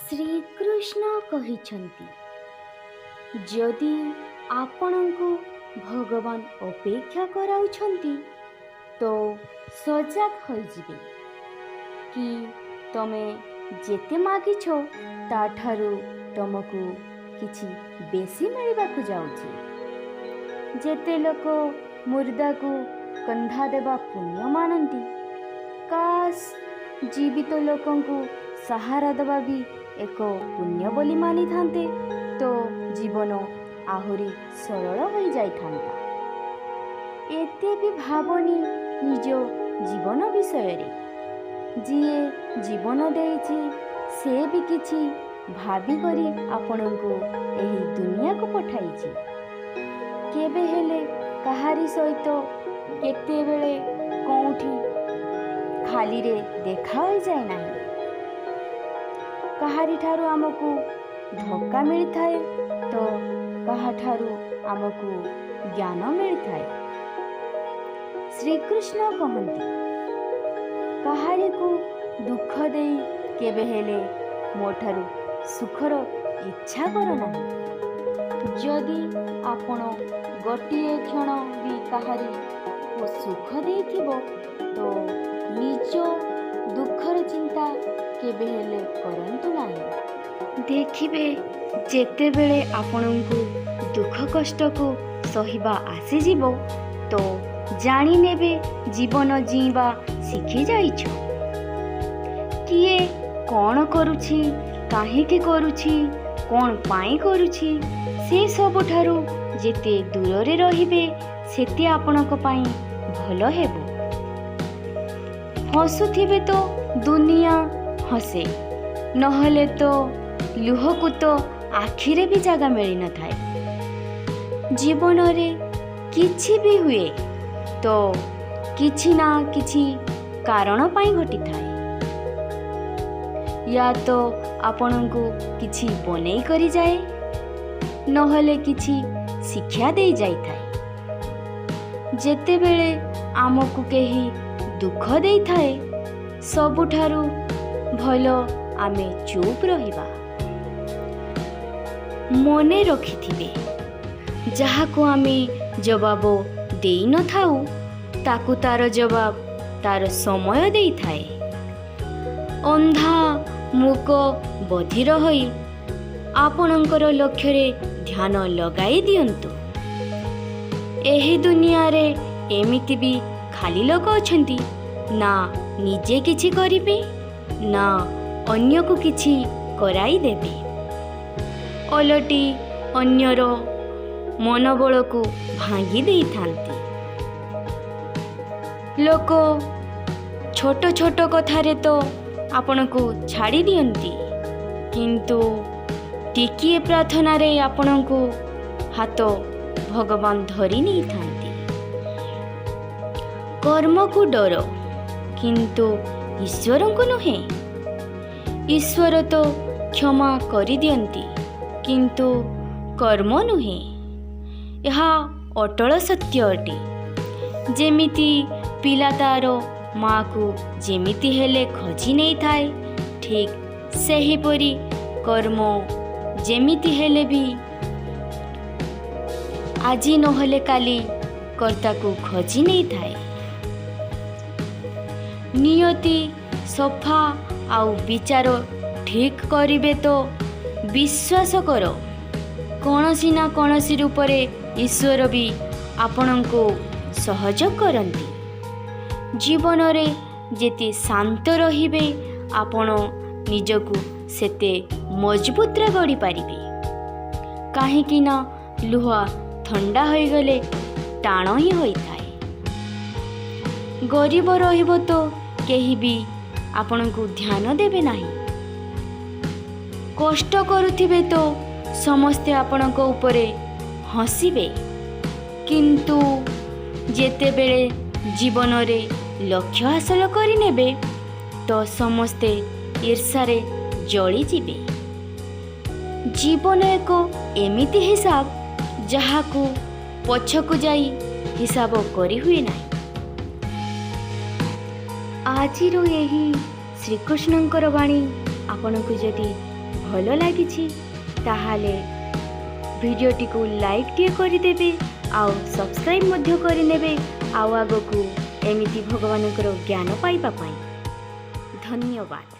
ଶ୍ରୀକୃଷ୍ଣ କହିଛନ୍ତି, ଯଦି ଆପଣଙ୍କୁ ଭଗବାନ ଅପେକ୍ଷା କରାଉଛନ୍ତି ତ ସଜାଗ ହୋଇଯିବେ କି ତମେ ଯେତେ ମାଗିଛ ତାଠାରୁ ତମକୁ କିଛି ବେଶୀ ମିଳିବାକୁ ଯାଉଛି। ଯେତେ ଲୋକ ମୁର୍ଦାକୁ କନ୍ଧା ଦେବା ପୁଣ୍ୟ ମାନନ୍ତି, କାଶ ଜୀବିତ ଲୋକଙ୍କୁ ସାହାରା ଦେବା ବି ଏକ ପୁଣ୍ୟ ବୋଲି ମାନିଥାନ୍ତେ ତ ଜୀବନ ଆହୁରି ସରଳ ହୋଇଯାଇଥାନ୍ତା। ଏତେ ବି ଭାବନି ନିଜ ଜୀବନ ବିଷୟରେ। ଯିଏ ଜୀବନ ଦେଇଛି ସେ ବି କିଛି ଭାବିକରି ଆପଣଙ୍କୁ ଏହି ଦୁନିଆକୁ ପଠାଇଛି। କେବେ ହେଲେ କାହାରି ସହିତ କେତେବେଳେ କେଉଁଠି ଖାଲିରେ ଦେଖା ହୋଇଯାଏ ନାହିଁ। କାହାରିଠାରୁ ଆମକୁ ଧକ୍କା ମିଳିଥାଏ ତ କାହାଠାରୁ ଆମକୁ ଜ୍ଞାନ ମିଳିଥାଏ। ଶ୍ରୀକୃଷ୍ଣ କହନ୍ତି, କାହାରିକୁ ଦୁଃଖ ଦେଇ କେବେ ହେଲେ ମୋଠାରୁ ସୁଖର ଇଚ୍ଛା କର ନାହିଁ। ଯଦି ଆପଣ ଗୋଟିଏ କ୍ଷଣ ବି କାହାରିକୁ ସୁଖ ଦେଇଥିବ ତ ନିଜ ଦୁଃଖର ଚିନ୍ତା କେବେ ହେଲେ କରନ୍ତୁ ନାହିଁ। ଦେଖିବେ ଯେତେବେଳେ ଆପଣଙ୍କୁ ଦୁଃଖ କଷ୍ଟକୁ ସହିବା ଆସିଯିବ ତ ଜାଣିନେବେ ଜୀବନ ଜୀଇଁବା ଶିଖିଯାଇଛ। କିଏ କ'ଣ କରୁଛି, କାହିଁକି କରୁଛି, କ'ଣ ପାଇଁ କରୁଛି, ସେ ସବୁଠାରୁ ଯେତେ ଦୂରରେ ରହିବେ ସେତେ ଆପଣଙ୍କ ପାଇଁ ଭଲ ହେବ। ହସୁଥିବେ ତ ଦୁନିଆ ହସେ, ନହେଲେ ତ ଲୁହକୁ ତ ଆଖିରେ ବି ଜାଗା ମିଳିନଥାଏ। ଜୀବନରେ କିଛି ବି ହୁଏ ତ କିଛି ନା କିଛି କାରଣ ପାଇଁ ଘଟିଥାଏ। ୟା ତ ଆପଣଙ୍କୁ କିଛି ବନେଇ କରିଯାଏ, ନହେଲେ କିଛି ଶିକ୍ଷା ଦେଇ ଯାଇଥାଏ। ଯେତେବେଳେ ଆମକୁ କେହି ଦୁଃଖ ଦେଇଥାଏ, ସବୁଠାରୁ ଭଲ ଆମେ ଚୁପ୍ ରହିବା। ମନେ ରଖିଥିବେ, ଯାହାକୁ ଆମେ ଜବାବ ଦେଇନଥାଉ ତାକୁ ତାର ଜବାବ ତାର ସମୟ ଦେଇଥାଏ। ଅନ୍ଧା, ମୂକ, ବଧିର ହୋଇ ଆପଣଙ୍କର ଲକ୍ଷ୍ୟରେ ଧ୍ୟାନ ଲଗାଇ ଦିଅନ୍ତୁ। ଏହି ଦୁନିଆରେ ଏମିତି ବି ଖାଲି ଲୋକ ଅଛନ୍ତି, ନା ନିଜେ କିଛି କରିବେ ନା ଅନ୍ୟକୁ କିଛି କରାଇଦେବେ, ଓଲଟି ଅନ୍ୟର ମନୋବଳକୁ ଭାଙ୍ଗି ଦେଇଥାନ୍ତି। ଲୋକ ଛୋଟ ଛୋଟ କଥାରେ ତ ଆପଣଙ୍କୁ ଛାଡ଼ି ଦିଅନ୍ତି, କିନ୍ତୁ ଟିକିଏ ପ୍ରାର୍ଥନାରେ ଆପଣଙ୍କୁ ହାତ ଭଗବାନ ଧରି ନେଇଥାନ୍ତି। କର୍ମକୁ ଡର, କିନ୍ତୁ ଈଶ୍ୱରଙ୍କୁ ନୁହେଁ। ଈଶ୍ୱର ତ କ୍ଷମା କରିଦିଅନ୍ତି, କିନ୍ତୁ କର୍ମ ନୁହେଁ। ଏହା ଅଟଳ ସତ୍ୟ ଅଟେ। ଯେମିତି ପିଲା ତାର ମାଆକୁ ଯେମିତି ହେଲେ ଖୋଜି ନେଇଥାଏ, ଠିକ୍ ସେହିପରି କର୍ମ ଯେମିତି ହେଲେ ବି ଆଜି ନହେଲେ କାଲି କର୍ତ୍ତାକୁ ଖୋଜି ନେଇଥାଏ। ନିୟତି ସଫା ଆଉ ବିଚାର ଠିକ୍ କରିବେ ତ ବିଶ୍ୱାସ କର, କୌଣସି ନା କୌଣସି ରୂପରେ ଈଶ୍ୱର ବି ଆପଣଙ୍କୁ ସହଯୋଗ କରନ୍ତି। ଜୀବନରେ ଯେତେ ଶାନ୍ତ ରହିବେ ଆପଣ ନିଜକୁ ସେତେ ମଜବୁତରେ ଗଢ଼ିପାରିବେ। କାହିଁକି ନା ଲୁହା ଥଣ୍ଡା ହୋଇଗଲେ ଟାଣ ହିଁ ହୋଇଥାଏ। ଗରିବ ରହିବ ତ କେହି ବି ଆପଣଙ୍କୁ ଧ୍ୟାନ ଦେବେ ନାହିଁ। କଷ୍ଟ କରୁଥିବେ ତ ସମସ୍ତେ ଆପଣଙ୍କ ଉପରେ ହସିବେ, କିନ୍ତୁ ଯେତେବେଳେ ଜୀବନରେ ଲକ୍ଷ୍ୟ ହାସଲ କରିନେବେ ତ ସମସ୍ତେ ଈର୍ଷାରେ ଜଳିଯିବେ। ଜୀବନ ଏକ ଏମିତି ହିସାବ ଯାହାକୁ ପଛକୁ ଯାଇ ହିସାବ କରିହୁଏ ନାହିଁ। ଆଜିର ଏହି ଶ୍ରୀକୃଷ୍ଣଙ୍କର ବାଣୀ ଆପଣଙ୍କୁ ଯଦି ଭଲ ଲାଗିଛି, ତାହେଲେ ଭିଡ଼ିଓଟିକୁ ଲାଇକ୍ଟିଏ କରିଦେବେ ଆଉ ସବସ୍କ୍ରାଇବ୍ ମଧ୍ୟ କରିନେବେ, ଆଉ ଆଗକୁ ଏମିତି ଭଗବାନଙ୍କର ଜ୍ଞାନ ପାଇବା ପାଇଁ। ଧନ୍ୟବାଦ।